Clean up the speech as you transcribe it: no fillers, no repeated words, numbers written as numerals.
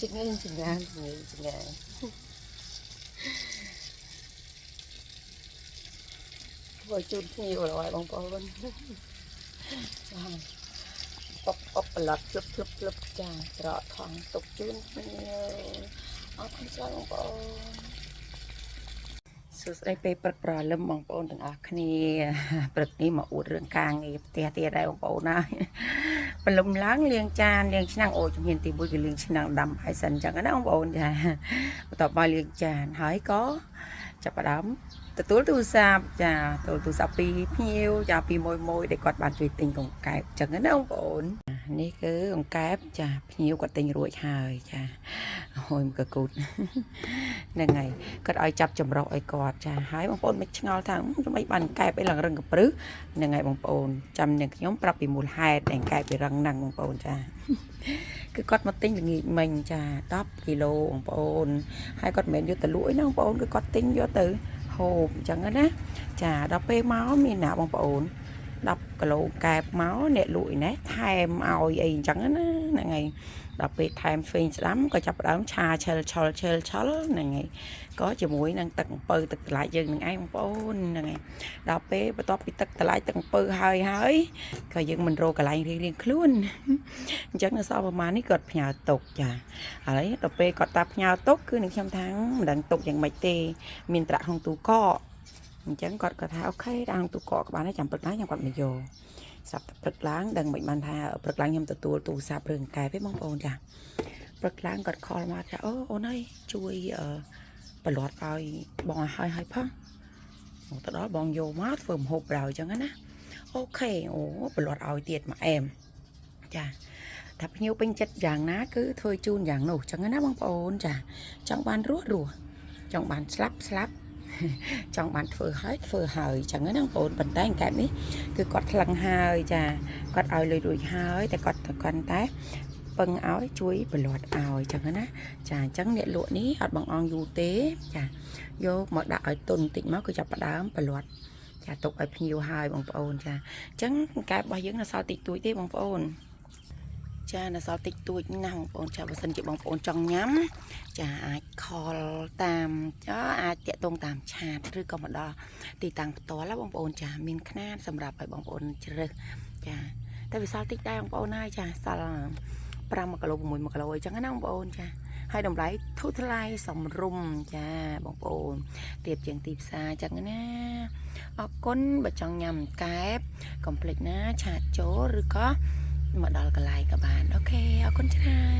ចងាយចងាយចងាយចងាយធ្វើជូនភ្ញៀវឡើយបងប្អូនចាប៉ុកប៉ុកប្លត់ភ្លឹបភ្លឹបភ្លឹបចាច្រកថងទុកជូនភ្ញៀវអរគុណច្រើនបងប្អូនសួស្តីពេលព្រឹកព្រលឹមបងប្អូនទាំងអស់គ្នាព្រឹកនេះមកអួតរឿងការងារផ្ទះទៀតដែរបងប្អូនណាព្រលឹមឡើងលាងចានលាងឆ្នាំងអូជំហានទី1គឺលាងឆ្នាំងដាំហើយសិនអញ្ចឹងណាបងប្អូនចាបន្ទាប់មកលាងចានហើយក៏ចាប់ផ្ដើមទទួលទូរស័ព្ទចាទទួលទូរស័ព្ទពីភ្ញៀវចាពីមួយមួយដែលគាត់បានជួយទិញកង្កែបអញ្ចឹងណាបងប្អូននេះគឺកង្កែបចាភ្ញៀវគាត់ទិញរួចហើយចាអូយកកូតហ្នឹងហើយគាត់ឲ្យចាប់ចម្រុះឲ្យគាត់ចាហើយបងប្អូនមិនឆ្ងល់ថាមិនបានកែបអីឡើងរឹងកព្រឹសហ្នឹងហើយបងប្អូនចាំនឹងខ្ញុំប្រាប់ពីមូលហេតុដែលកែបពីរឹងហ្នឹងបងប្អូនចាគឺគាត់មកទិញល្ងាចមិញចា10គីឡូបងប្អូនហើយគាត់មិនមែនយកទៅលក់ឯណាបងប្អូនគឺគាត់ទិញយកទៅហូបអញ្ចឹងណាចាដល់ពេលមកមានណាបងប្អូន10គីឡូកែបមកអ្នកលក់ឯនេះថែមឲ្យអីអញ្ចឹងណាហ្នឹងហើយដល់ពេលថែមហ្វេងស្ដាំក៏ចាប់ផ្ដើមឆាឆិលឆុលឆិលឆុលហ្នឹងហើយក៏ជាមួយនឹងទឹកអំពៅទឹកត្រឡាចយើងនឹងឯងបងប្អូនហ្នឹងហើយដល់ពេលបន្ទាប់ពីទឹកត្រឡាចទឹកអំពៅហើយហើយក៏យើងមិនរកកន្លែងរៀងរៀងខ្លួនអញ្ចឹងនៅសល់ប្រហែលនេះគាត់ផ្ញើទុកចាហើយដល់ពេលគាត់តាផ្ញើទុកគឺនឹងខ្ញុំថាមិនដឹងទុកយ៉ាងម៉េចទេមានត្រាក់ក្នុងទូកកអញ្ចឹងគាត់គាត់ថា OK ដាក់ក្នុងទូកកក៏បានដែរចាំព្រឹកឡើងខ្ញុំគាត់មកយកស្រាប់តែព្រឹកឡើងដឹងមិនបានថាព្រឹកឡើងខ្ញុំទទួលទូរស័ព្ទរឿងកែបទេបងប្អូនចាព្រឹកឡើងគាត់ call មកថាអូអូនអើយជួយអឺប្រឡាត់ឲ្យបងឲ្យហើយហើយផងមកទៅដល់បងយកមកធ្វើម្ហូបប្រៅអញ្ចឹងណា OK អូប្រឡាត់ឲ្យទៀតមកអែមចាថាភ្ញៀវពេញចិត្តយ៉ាងណាគឺធ្វើជូនយ៉ាងនោះអញ្ចឹងណាបងប្អូនចាចង់បានរស់រស់ចង់បានស្លាប់ស្លាប់ចង់បានធ្វើហើយធ្វើហើយអញ្ចឹងណាបងប្អូនប៉ុន្តែកែបនេះគឺគាត់ថ្លឹងហើយចាគាត់ឲ្យលុយរួចហើយតែគាត់គាត់តែពឹងឲ្យជួយប្រឡាត់ឲ្យអញ្ចឹងណាចាអញ្ចឹងអ្នកលក់នេះអត់បងអងយូរទេចាយកមកដាក់ឲ្យទុនបន្តិចមកគឺចាប់ផ្ដើមប្រឡាត់ចាទុកឲ្យភ្ញៀវហើយបងប្អូនចាអញ្ចឹងកែបរបស់យើងនៅសល់តិចតួចទេបងប្អូនចានៅសល់តិចតួចណាស់បងប្អូនចាបើសិនជាបងប្អូនចង់ញ៉ាំចាអាច call តាមចាអាចតាក់ទងតាម chat ឬក៏មកដល់ទីតាំងផ្ទាល់ណាបងប្អូនចាមានຂ្នាតសម្រាប់ឲ្យបងប្អូនជ្រើសចាតែវាសល់តិចដែរបងប្អូនហើយចាសល់5គីឡូ6គីឡូអីចឹងណាបងប្អូនចាហើយតម្លៃធូរថ្លៃសមរម្យចាបងប្អូនទៀបជាងទីផ្សារចឹងណាអរគុណបើចង់ញ៉ាំកែបកុំភ្លេចណា chat ចូលឬក៏មកដល់កន្លែងក៏បាន OK អរគុណច្រើន។